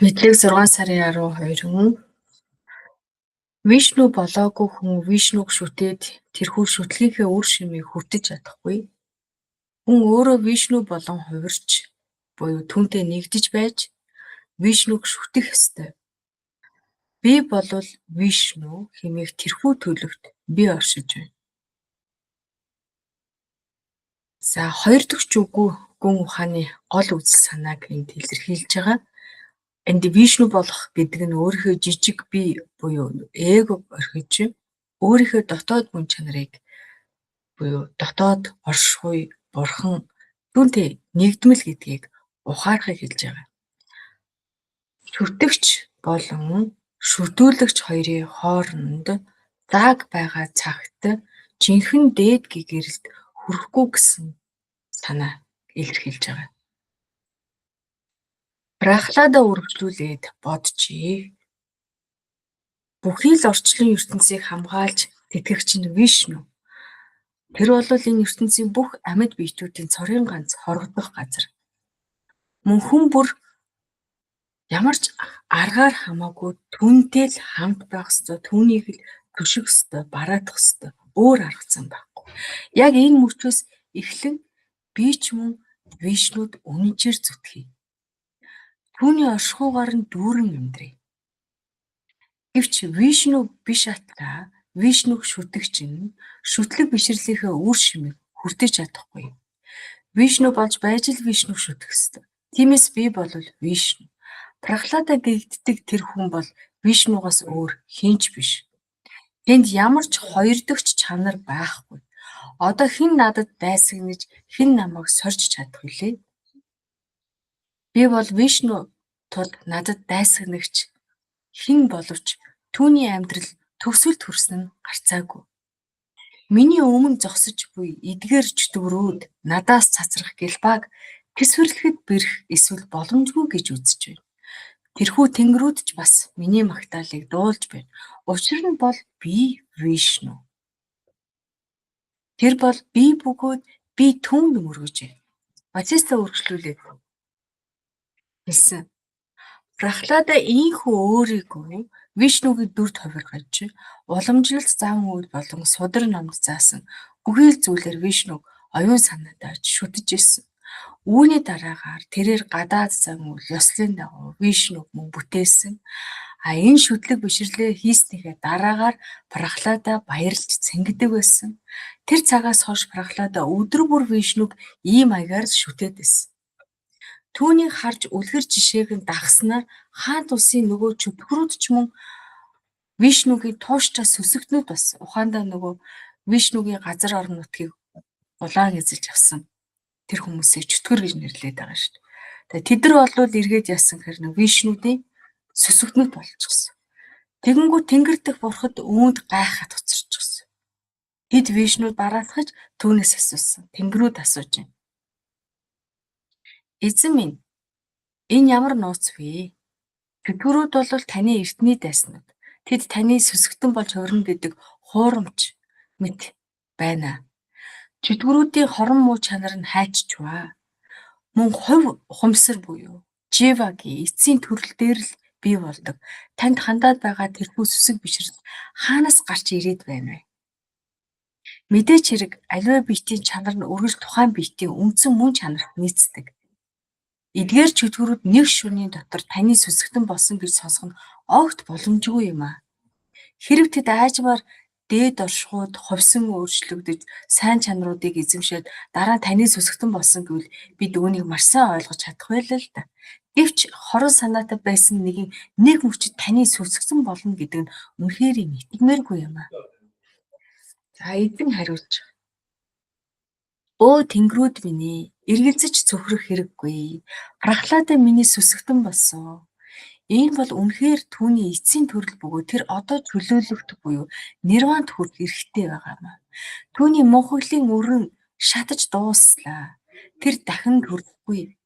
Мэдлэг 6 сарын 12-н Вишну болоогүй хүн Вишнуг шүтээд тэрхүү шүтлгийнхээ үр шимийг хүртэж чадахгүй. Хүн өөрөө Вишну болон хувирч буюу түүнтэй нэгдэж байж Вишнуг шүтэх ёстой. Би болвол Вишну хэмээх тэрхүү төлөвт би оршиж байна. За, хоёр дахь үгүй гүн ухааны гол үзэл санааг энд илэрхийлж байгаа. Энд Вишну болох гэдэг нь өөрийнхөө жижиг бие буюу эго орхиж өөрийнхөө дотоод мөн чанарыг буюу дотоод оршихуй бурхан түүнтэй нэгдмэл гэдгийг ухаарахыг хэлж байгаа. Шүтэгч болон шүтүүлэгч хоёрын хооронд зааг байгаа цагт жинхэнэ дээд гэгэрэлд хүрэхгүй гэсэн санаа илэрхийлж байгаа. Прахлада үргэлжлүүлээд боджээ. Бүхий л орчлон ертөнцийг хамгаалж тэтгэгч нь Вишну. Тэр бол энэ ертөнцийн бүх амьд биетүүдийн цорын ганц хорогдох газар. Мөн хүн бүр ямар ч аргаар хамаагүй түүнтэй л хамт байх ёстой, түүнийг л түших ёстой, бараадах ёстой. Өөр арга зам байхгүй. Яг энэ мөчөөс эхлэн би ч мөн Вишнуд үнэнчээр зүтгэе. Түүний оршихуйгаар нь дүүрэн амьдрая. Гэвч Вишну биш атлаа Вишнуг шүтэгч нь шүтлэг бишрлийнхээ үр шимийг хүртэж чадахгүй. Вишну болж байж л Вишнуг шүтэх ёстой. Тиймээс би бол Вишну. Прахлада гэгддэг тэр хүн бол Вишнугаас өөр хэн ч биш. Тэнд ямар ч хоёрдогч чанар байхгүй. Одоо хэн надад дайсагнаж, хэн намайг сорж чадах билээ? Би бол Вишну тул надад дайсагнагч хэн боловч түүний амьдрал төгсгөлд хүрсэн нь гарцаагүй. Миний өмнө зогсож буй эдгээр чөтгөрүүд надаас цацрах гэлбааг тэсвэрлэхэд бэрх эсвэл боломжгүй гэж үзэж байна. Тэрхүү тэнгэрүүд ч бас миний магтаалыг дуулж байна. Учир нь бол би Вишну. Тэр бол би бөгөөд би түүнд мөргөж байна. Васиста үргэлжлүүлээд хэлсэн. Прахлада ийнхүү өөрийгөө Вишнугийн дүрд хувиргаж, уламжлалт зан үйл болон судар номд заасан бүхий л зүйлээр Вишнуг оюун санаатаа шүтэж ирсэн. Үүний дараагаар тэрээр гадаад зан үйл ёслолын дагуу Вишнуг мөн бүтээсэн. А энэ шүтлэг бишрлээ хийснийхээ дараагаар Прахлада баярлж цэнгэдэг байсан. Тэр цагаас хойш Прахлада өдөр бүр Вишнуг ийм маягаар л шүтээд байсан. Түүнийг харж үлгэр жишээг нь дагахснаар хаант улсын нөгөө чөтгөрүүд ч мөн Вишнугийн тууштай сүсэгтнүүд бас ухаандаа нөгөө Вишнугийн газар орон нутгийг улаан эзэлж авсан тэр хүмүүсийг чөтгөр гэж нэрлэдэг байгаа шүү дээ. Тэгээ тэд нар болвол эргээд яасан гэхээр нэг Вишнүүдийн сүсэгтнүүд болчихсон. Тэгэнгүүт тэнгэр дэх бурхад үүнд гайхаад хоцорчихсон. Тэд Вишнуд бараалхаж түүнээс асуусан. Тэнгэрүүд асууж байна. Эзэн минь, энэ ямар нууц вэ? Чөтгөрүүд бол таны эртний дайснууд. Тэд таны сүсэгтэн болж хувирна гэдэг хуурамч мэт байна. Чөтгөрүүдийн хорон муу чанар нь хайччваа. Мөн хувь ухамсар буюу Живагийн эцсийн төрөл дээр л бий болдог. Танд хандаад байгаа тэрхүү сүсэг бишрэл хаанаас гарч ирээд байна вэ? Мэдээч хэрэг аливаа биетийн чанар нь үргэлж тухайн биетийн үндсэн мөн чанарт нийцдэг. Эдгээр чөтгөрүүд нэг шөнийн дотор таны сүсэгтэн болсон гэж сонсох нь огт боломжгүй юм аа. Хэрэв тэд аажмаар дээд оршихуйд хувьсан өөрчлөгдөж сайн чанаруудыг эзэмшээд дараа нь таны сүсэгтэн болсон гэвэл бид үүнийг маш сайн ойлгож чадах байлаа л да. Гэвч хорон санаатай байсан нэгэн нэг мөчид таны сүсэгтэн болно гэдэг нь үнэхээр итгэмээргүй юм аа. За, эзэн хариулж. Өө тэнгэрүүд минь ээ, эргэлзэж цөхрөх хэрэггүй. Прахлада миний сүсэгтэн болсон. Энэ бол үнэхээр түүний эцсийн төрөл бөгөөд тэр одоо чөлөөлөгдөх буюу нирванд хүрэх эрхтэй байгаа юм аа. Түүний мунхаглалын өрн шатаж дууслаа. Тэр дахин төрөхгүй.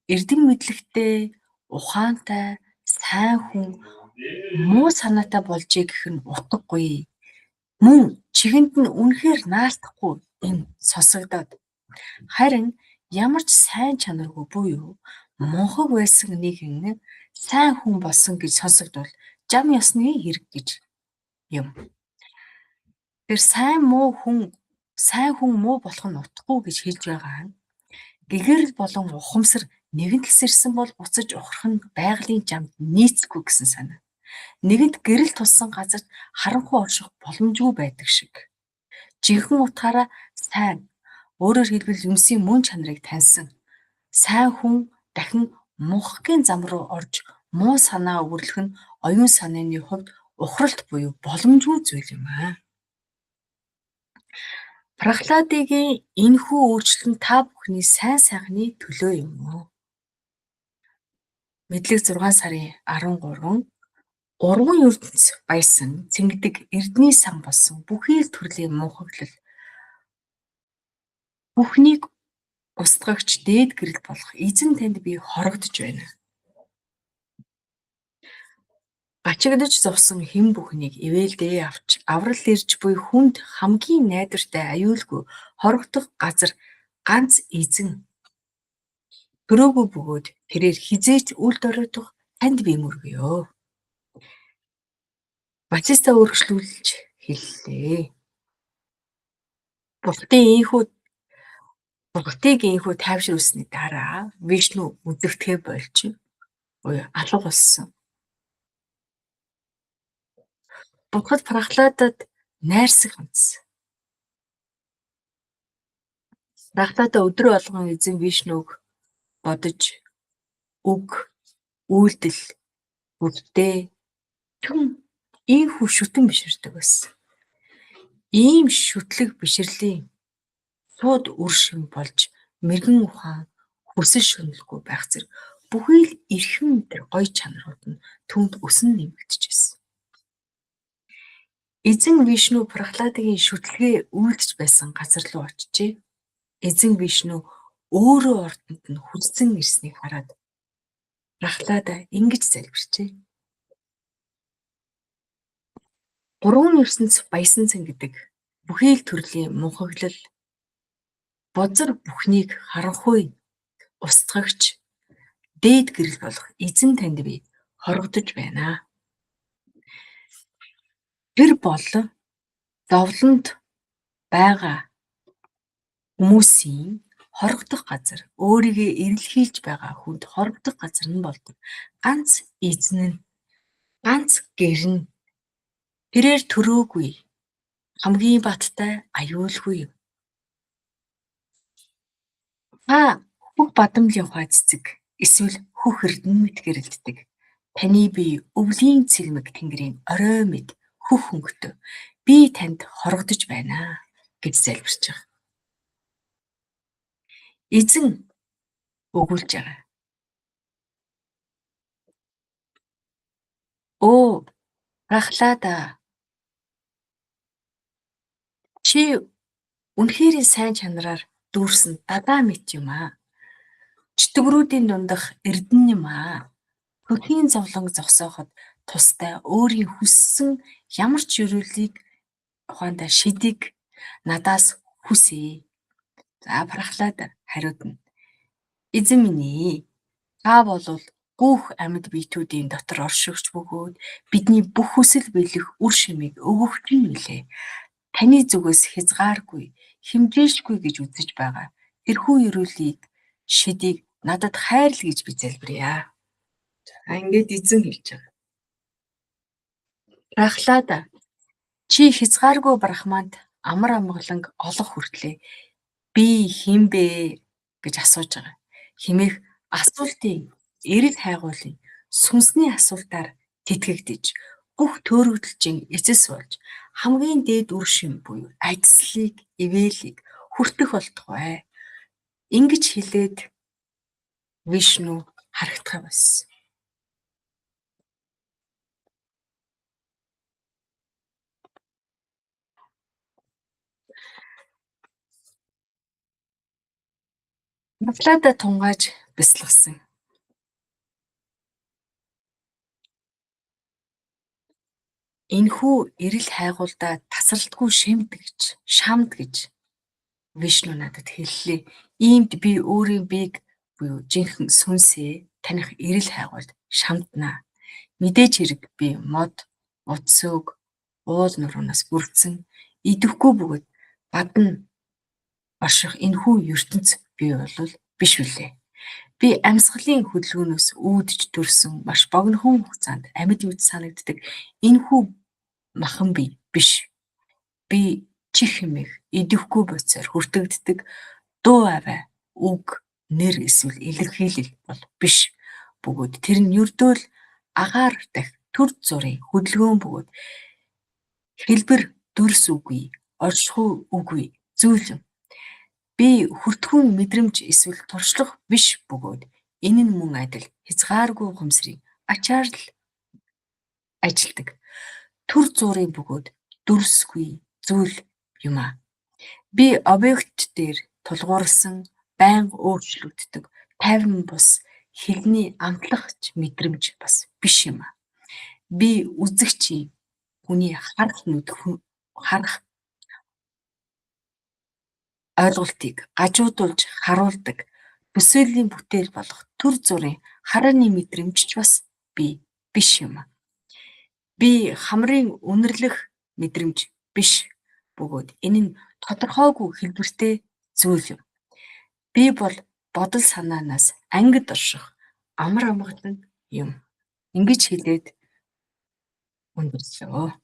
Эрдэм мэдлэгтэй, ухаантай, сайн хүн муу санаатай болжээ гэх нь утгагүй. Мөн чихэнд нь үнэхээр наалтахгүй энэ сонсогдоод. Харин ямар ч сайн чанаргүй буюу Мунхаг байсан нэгэн сайн хүн болсон гэж сонсогдвол жам ёсны хэрэг гэж юм. Тэр сайн муу хүн сайн хүн муу болох нь утгагүй гэж хэлж байгаа нь гэгэрэл болон ухамсар нэгэнт сэрсэн бол буцаж ухрах нь байгалийн жамд нийцэхгүй гэсэн санаа. Нэгэнт гэрэл туссан газарт харанхуй орших боломжгүй байдаг шиг. Жинхэнэ утгаараа сайн, өөрөөр хэлбэл юмсын мөн чанарыг таньсан сайн хүн дахин мунхгийн зам руу орж муу санаа өвөрлөх нь оюун санааны хувьд ухралт буюу боломжгүй зүйл юм аа. Прахладыгийн энэхүү өөрчлөлт нь та бүхний сайн сайхны төлөө юм уу? Мэдлэг 6 сарын 13 урган ертөнц баясан цэнгдэг эрдний сан болсон бүхий л төрлийн мунхаглал бүхнийг устгагч дээд гэрэл болох эзэн танд би хорогдож байна. Гачигдаж зовсон хэн бүхнийг ивээлдээ авч аврал ирж буй хүнд хамгийн найдвартай аюулгүй хорогдох газар ганц эзэн төрөөгүй бөгөөд тэрээр хэзээ ч үл доройтох танд би мөргөё. Батиста өөрчлүүлж хэллээ. Бурхтыг ийнхүү тайвшруулсны дараа Вишну үзэгдэхээ болж буюу алга болсон. Бурхад Прахладад найрсаг хандсан. Прахлада өдрө болгон эзэн Вишнуг бодож үг, үйлдэл бүртээ түн ийнхүү шүтэн биширдэг байсан. Ийм шүтлэг бишрэлийн шууд үр шим болж мэргэн ухаан хүсэл шөнөлгүй байх зэрэг бүхий л эрхэм тэр гоё чанарууд нь түүнд өсөн нэмэгдэж байсан. Эзэн Вишну Прахладагийн шүтлгээ үйлдэж байсан газар руу очжээ. Эзэн Вишну өөрөө ордонд нь хүрсэн ирснийг хараад Прахлада ингэж залбирчээ. Гурван ертөнц баясан цэнгэдэг бүхий л төрлийн мунхаглал бузар бүхнийг харанхуй устгагч дээд гэрэл болох эзэн танд би хорогдож байна. Тэр бол зовлонд байгаа хүмүүсийн хорогдох газар, өөрийгөө эрэлхийлж байгаа хүнд хорогдох газар нь болдог. Ганц эзэн нь, ганц гэр нь тэрээр төрөөгүй, хамгийн баттай аюулгүй юм. Та хөх бадамлын ухаа цэцэг эсвэл хөх эрдэнэ мэт гэрэлтдэг. Таны бие өвлийн цэлмэг тэнгэрийн орой мэт хөх хөнгөтэй. Би танд хорогдож байна гэж залбирч байгаа. Эзэн өгүүлж байгаа. Өө Прахлада, чи үнэхээр сайн чанараар дүүрсэн дадаа мэт юм аа. Чөтгөрүүдийн дундах эрдэнэ юм аа. Хөхийн зовлонг зогсооход тустай өөрийн хүссэн ямар ч ерөөлийг ухаандаа шидийг надаас хүсье. За Прахлада хариуд нь. Эзэн минь ээ, та болвол гүөх амьд биетүүдийн дотор оршигч бөгөөд бидний бүх хүсэл биелэх үр шимийг өгөгч нь билээ. Таны зүгээс хязгааргүй, хэмжээшгүй гэж үзэж байгаа тэрхүү ерөөлийг шидийг надад хайрл гэж би залбирая. За ингээд эзэн хэлж байгаа. Прахлада, чи хязгааргүй брахманд амар амгаланг олох хүртлээ би хэн бэ гэж асууж байгаа. Хэмээх асуултын эрэл хайгуулын сүнсний асуултаар тэтгэгдэж бүх төөрөгдөлжин эцэс болж хамгийн дээд үр шим буюу адислыг, ивэлийг хүртэх болтугай. Ингэж хэлээд Вишну харагдах болсон. Прахлада тунгааж бясалгасан. Энэхүү эрэл хайгуулдаа тасралтгүй шимд гэж, шамд гэж Вишну надад хэллээ. Иймд би өөрийн биеийг буюу жинхэнэ сүнсээ таних эрэл хайгуулд шамдана. Мэдээж хэрэг би мод, утас, уул нуруунаас бүрдсэн идэвхгүй бөгөөд бадан орших энэхүү ертөнц би бол биш билээ. Би амьсгалын хөдөлгөөнөөс үүдэж төрсөн маш богинохон хугацаанд амьд мэт санагддаг энэхүү махан бие биш. Би чих хэмээх идэвхгүй бодисоор хүртэгддэг дуу авиа, үг, нэр эсвэл илэрхийлэл бол биш бөгөөд тэр нь ердөө л агаар дахь түр зуурын хөдөлгөөн бөгөөд хэлбэр дүрс үгүй, оршихуй үгүй зүйл юм. Би хүртхүүн мэдрэмж эсвэл туршлага биш бөгөөд энэ нь мөн адил хязгааргүй ухамсрын ачаар л ажилладаг түр зуурын бөгөөд дүрсгүй зүйл юм аа. Би объект дээр тулгуурласан байнга өөрчлөгддөг тайван бус хилний амтлах ч мэдрэмж бас биш юм аа. Би үзэгчийн хүний харах нүд харах ойлголтыг гажуудуулж харуулдаг төсөөллийн бүтээл болох түр зуурын харааны мэдрэмж ч бас би биш юм аа. Би хамрын үнэрлэх мэдрэмж биш бөгөөд энэ нь тодорхойгүй хэлбэртэй зүйл юм. Би бол бодол санаанаас ангид орших амар амгалан юм. Ингэж хэлээд өндөрлөө.